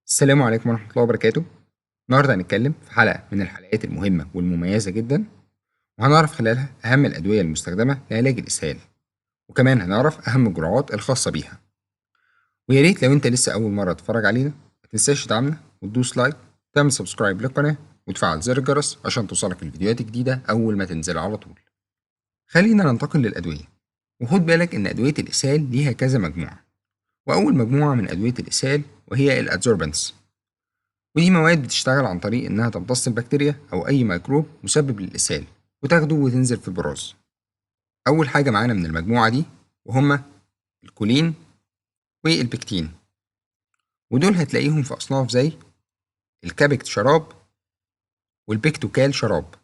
السلام عليكم ورحمة الله وبركاته. النهاردة هنتكلم في حلقة من الحلقات المهمة والمميزة جدا، وهنعرف خلالها أهم الأدوية المستخدمة لعلاج الإسهال، وكمان هنعرف أهم الجرعات الخاصة بيها. ويا ريت لو أنت لسه أول مرة تتفرج علينا ما تنساش تدعمنا وتدوس like، تعمل subscribe للقناة وتفعل زر الجرس عشان توصلك الفيديوهات الجديدة أول ما تنزل على طول. خلينا ننتقل للأدوية، وخد بالك إن أدوية الإسهال ليها كذا مجموعة. وأول مجموعة من أدوية الإسهال وهي ال adsorbents، ودي مواد بتشتغل عن طريق إنها تمتص البكتيريا أو أي ميكروب مسبب للإسهال وتاخده وتنزل في البراز. أول حاجة معانا من المجموعة دي وهما الكولين والبكتين، ودول هتلاقيهم في أصناف زي الكابكت شراب والبكتوكال شراب.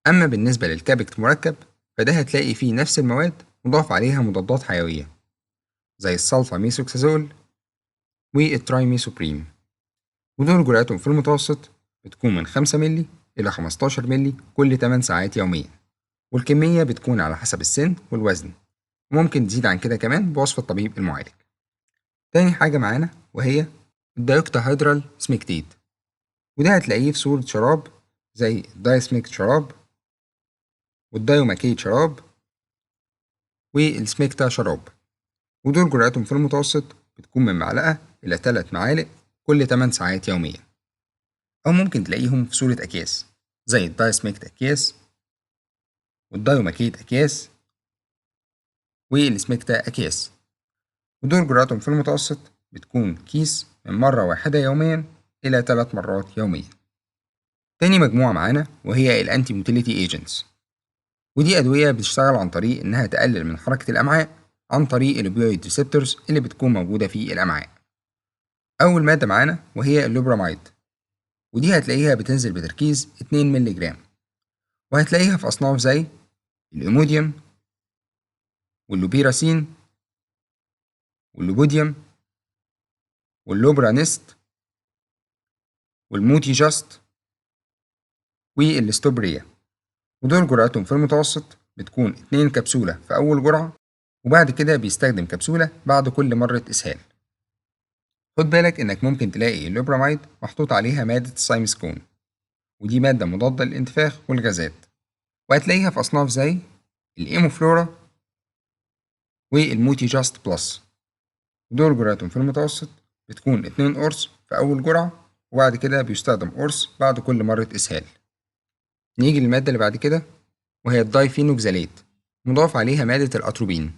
أما بالنسبة للكابكت مركب فده هتلاقي فيه نفس المواد مضاف عليها مضادات حيوية زي السلفاميثوكسازول والترايميثوبريم، ودول جرعتهم في المتوسط بتكون من 5 ملي إلى 15 ملي كل 8 ساعات يوميا، والكمية بتكون على حسب السن والوزن، وممكن تزيد عن كده كمان بوصف الطبيب المعالج. تاني حاجة معانا وهي ال dioctahedral smectate، وده هتلاقيه في صورة شراب زي الدايسميكت شراب والدايوماكيت شراب والسميكتا شراب، ودول جرعتهم في المتوسط بتكون من معلقة إلى 3 معالق كل 8 ساعات يوميا، أو ممكن تلاقيهم في صورة أكياس زي الدايسميكت أكياس والدايوماكيت أكياس والسميكتا أكياس، ودول جرعتهم في المتوسط بتكون كيس من مرة واحدة يوميا إلى 3 مرات يوميا. تاني مجموعة معانا وهي ال antimotility agents، ودي أدوية بتشتغل عن طريق إنها تقلل من حركة الأمعاء عن طريق ال opioid receptors اللي بتكون موجودة في الأمعاء. أول مادة معانا وهي اللوبراميد، ودي هتلاقيها بتنزل بتركيز 2 مللي جرام، وهتلاقيها في أصناف زي الإيموديوم واللوبيراسين واللوبوديوم واللوبرانيست والموتيجاست والستوبريا، ودول جرعتهم في المتوسط بتكون 2 كبسولة في أول جرعة، وبعد كده بيستخدم كبسولة بعد كل مرة إسهال. خد بالك إنك ممكن تلاقي اللوبراميد محطوط عليها مادة ال simethicone، ودي مادة مضادة للانتفاخ والغازات، وهتلاقيها في أصناف زي الإيموفلورا والموتيجاست بلس، ودول جرعتهم في المتوسط بتكون 2 قرص في أول جرعة، وبعد كده بيستخدم قرص بعد كل مرة إسهال. نيجي للمادة اللي بعد كده وهي ال diphenoxylate، مضاف عليها مادة الأتروبين،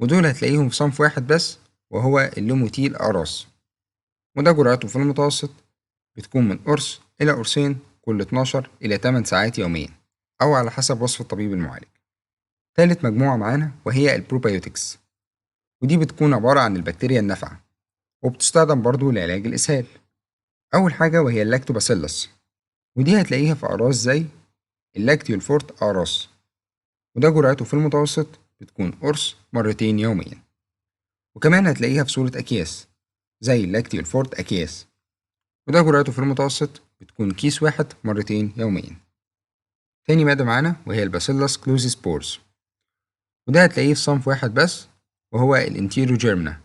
ودول هتلاقيهم في صنف واحد بس وهو اللوموتيل أقراص، وده جرعته في المتوسط بتكون من قرص إلى قرصين كل 12 إلى 8 ساعات يوميا، أو على حسب وصف الطبيب المعالج. تالت مجموعة معانا وهي ال probiotics، ودي بتكون عبارة عن البكتيريا النافعة، وبتستخدم برضو لعلاج الإسهال. أول حاجة وهي ال lactobacillus، ودي هتلاقيها في أقراص زي اللاكتيول فورت أقراص، وده جرعته في المتوسط بتكون قرص مرتين يوميا، وكمان هتلاقيها في صورة أكياس زي اللاكتيول فورت أكياس، وده جرعته في المتوسط بتكون كيس واحد مرتين يوميا. تاني مادة معانا وهي ال Bacillus clausii spores، وده هتلاقيه في صنف واحد بس وهو الانتيروجيرمنا،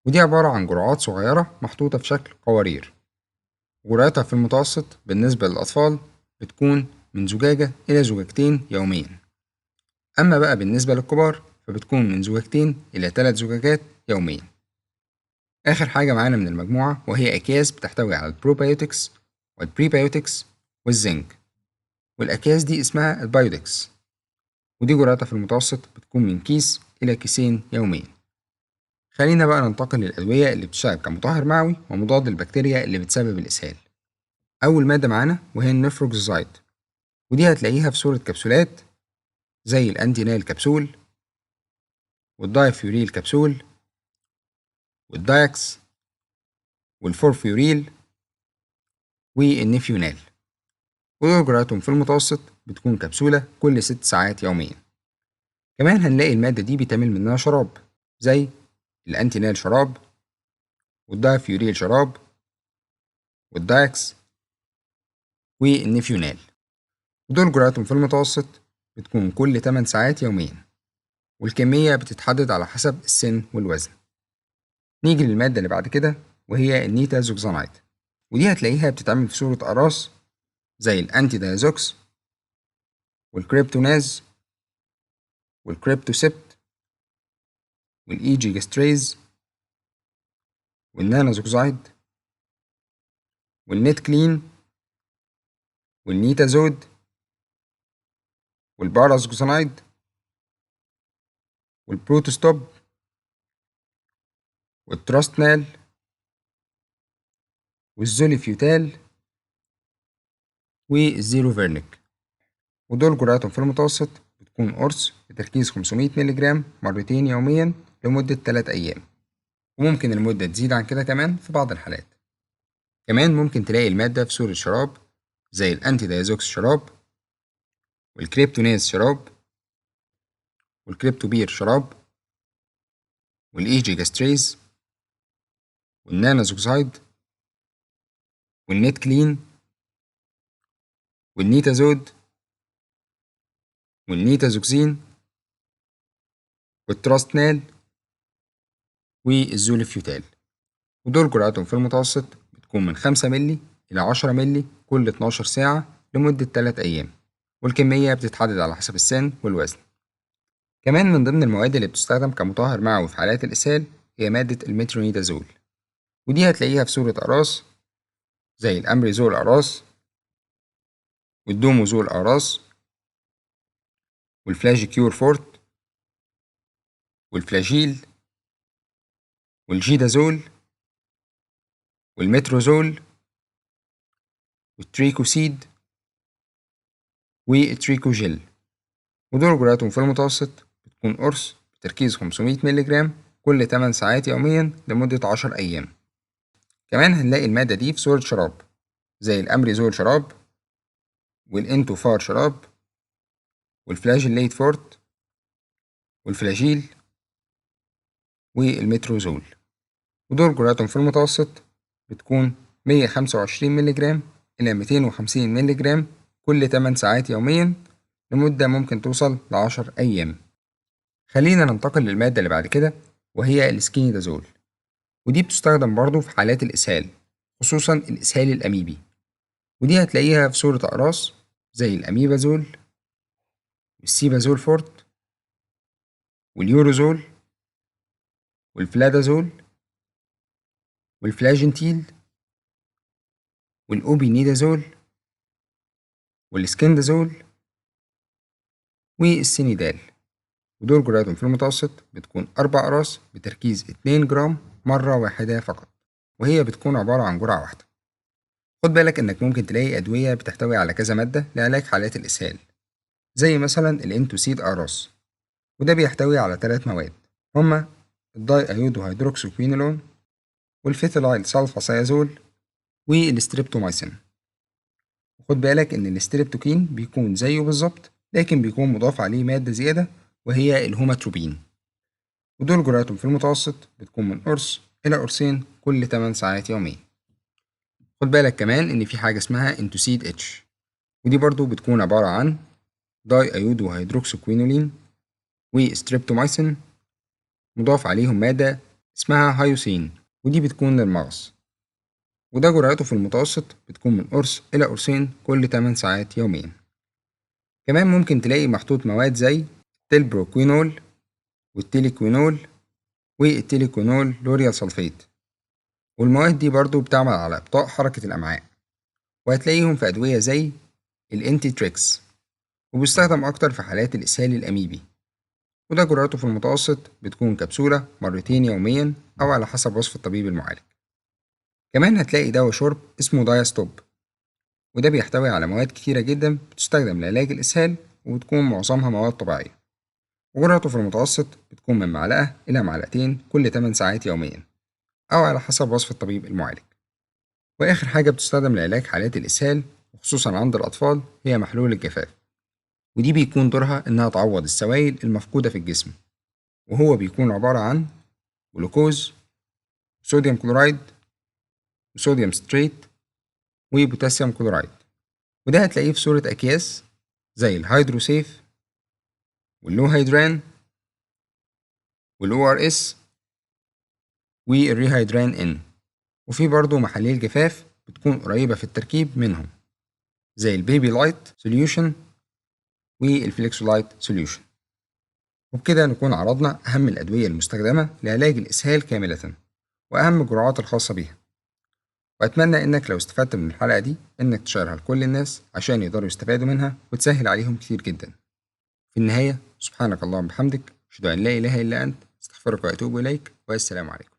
ودي عبارة عن جرعات صغيرة محطوطة في شكل قوارير، جرعتها في المتوسط بالنسبة للأطفال بتكون من زجاجة إلى زجاجتين يوميا، أما بقى بالنسبة للكبار فبتكون من زجاجتين إلى 3 زجاجات يوميا. آخر حاجة معانا من المجموعة وهي أكياس بتحتوي على ال probiotics وال prebiotics والزنك، والأكياس دي اسمها البايودكس، ودي جرعتها في المتوسط بتكون من كيس إلى كيسين يوميا. خلينا بقى ننتقل للأدوية اللي بتشتغل كمطهر معوي ومضاد للبكتيريا اللي بتسبب الإسهال. أول مادة معانا وهي ال nifuroxazide، ودي هتلاقيها في صورة كبسولات زي الأنتينال كبسول والدايفيوريل كبسول والدايكس والفورفيوريل والنيفيونال، ودول جرعتهم في المتوسط بتكون كبسولة كل 6 ساعات يوميا. كمان هنلاقي المادة دي بيتعمل منها شراب زي الأنتينال شراب والدايفيوريل شراب والدايكس والنيفيونال، ودول جرعتهم في المتوسط بتكون كل 8 ساعات يوميا، والكمية بتتحدد على حسب السن والوزن. نيجي للمادة اللي بعد كده وهي ال nitazoxanide، ودي هتلاقيها بتتعمل في صورة أقراص زي الأنتي دايزوكس والكريبتوناز والكريبتوسبت والإيجي جاستريز والنانوزوكسايد والنيت كلين والنيتازود والبارازوكسانايد والبروتوستوب والتراستنال والزوليفيوتال والزيروفيرنيك. ودول جرعتهم في المتوسط بتكون قرص بتركيز 500 مللي جرام مرتين يوميا لمدة 3 أيام، وممكن المدة تزيد عن كده كمان في بعض الحالات. كمان ممكن تلاقي المادة في صورة شراب زي الأنتي دايزوكس شراب والكريبتوناز شراب والكريبتوبير شراب والإيجي جاستريز والنانوزوكسايد والنيت كلين والنيتازود والنيتازوكسين والتراستنال والزوليفيوتال. ودول جرعتهم في المتوسط بتكون من 5 مللي إلى 10 مللي كل 12 ساعة لمدة 3 أيام، والكمية بتتحدد على حسب السن والوزن. كمان من ضمن المواد اللي بتستخدم كمطهر معوي في حالات الإسهال هي مادة المترونيدازول، ودي هتلاقيها في صورة أقراص زي الأمريزول أقراص والدوموزول أقراص والفلاجيكيور فورت والفلاجيل والجيدازول والمتروزول والتريكوسيد والتريكوجيل. ودول جرعتهم في المتوسط بتكون قرص بتركيز 500 مللي جرام كل 8 ساعات يوميا لمدة 10 أيام. كمان هنلاقي المادة دي في صورة شراب زي الأمريزول شراب والإنتوفار شراب والفلاجيليت فورت والفلاجيل والمتروزول. ودول جرعتهم في المتوسط بتكون 125 مللي جرام إلى 250 مللي جرام كل 8 ساعات يوميا لمدة ممكن توصل ل10 أيام. خلينا ننتقل للمادة اللي بعد كده وهي السكينيدازول، ودي بتستخدم برضو في حالات الإسهال خصوصا الإسهال الأميبي، ودي هتلاقيها في صورة أقراص زي الأميبازول والسيبازول فورت واليوروزول والفلادازول والفلاجنتيل والأوبينيدازول والسكندازول والسينيدال. ودول جرعتهم في المتوسط بتكون 4 أقراص بتركيز 2 جرام مرة واحدة فقط، وهي بتكون عبارة عن جرعة واحدة. خد بالك إنك ممكن تلاقي أدوية بتحتوي على كذا مادة لعلاج حالات الإسهال، زي مثلا الانتوسيد أقراص، وده بيحتوي على 3 مواد هما ال diiodohydroxyquinolone وال phthalyl sulfathiazole والستريبتومايسين. وخد بالك إن الستريبتوكين بيكون زيه بالظبط لكن بيكون مضاف عليه مادة زيادة وهي الهوماتروبين. ودول جرعتهم في المتوسط بتكون من قرص إلى قرصين كل 8 ساعات يوميا. خد بالك كمان إن في حاجة اسمها انتوسيد اتش، ودي برضو بتكون عبارة عن diiodohydroxyquinoline و streptomycin مضاف عليهم مادة اسمها hyoscine، ودي بتكون للمغص، وده جرعته في المتوسط بتكون من قرص إلى قرصين كل 8 ساعات يوميا. كمان ممكن تلاقي محطوط مواد زي ال tilbroquinol وال tiliquinol وال tiliquinol lauryl sulfate، والمواد دي برضو بتعمل على إبطاء حركة الأمعاء، وهتلاقيهم في أدوية زي الانتيتريكس، وبيستخدم أكتر في حالات الإسهال الأميبي، وده جرعته في المتوسط بتكون كبسولة مرتين يوميا أو على حسب وصف الطبيب المعالج. كمان هتلاقي دواء شرب اسمه دايستوب، وده بيحتوي على مواد كتيرة جدا بتستخدم لعلاج الإسهال وبتكون معظمها مواد طبيعية، وجرعته في المتوسط بتكون من معلقة إلى معلقتين كل 8 ساعات يوميا أو على حسب وصف الطبيب المعالج. وآخر حاجة بتستخدم لعلاج حالات الإسهال وخصوصا عند الأطفال هي محلول الجفاف، ودي بيكون دورها إنها تعوض السوائل المفقودة في الجسم، وهو بيكون عبارة عن جلوكوز، sodium chloride، و sodium citrate، و potassium chloride، وده هتلاقيه في صورة أكياس زي الهيدروسيف واللوهيدران وال ORS والريهيدران ان. وفي برضو محاليل جفاف بتكون قريبة في التركيب منهم زي ال Baby Lyte solution وال Flexolyte solution. وبكده نكون عرضنا أهم الأدوية المستخدمة لعلاج الإسهال كاملة وأهم الجرعات الخاصة بيها. وأتمنى إنك لو استفدت من الحلقة دي إنك تشارها لكل الناس عشان يقدروا يستفادوا منها وتسهل عليهم كتير جدا. في النهاية، سبحانك اللهم وبحمدك، أشهد أن لا إله إلا أنت، أستغفرك وأتوب إليك، والسلام عليكم.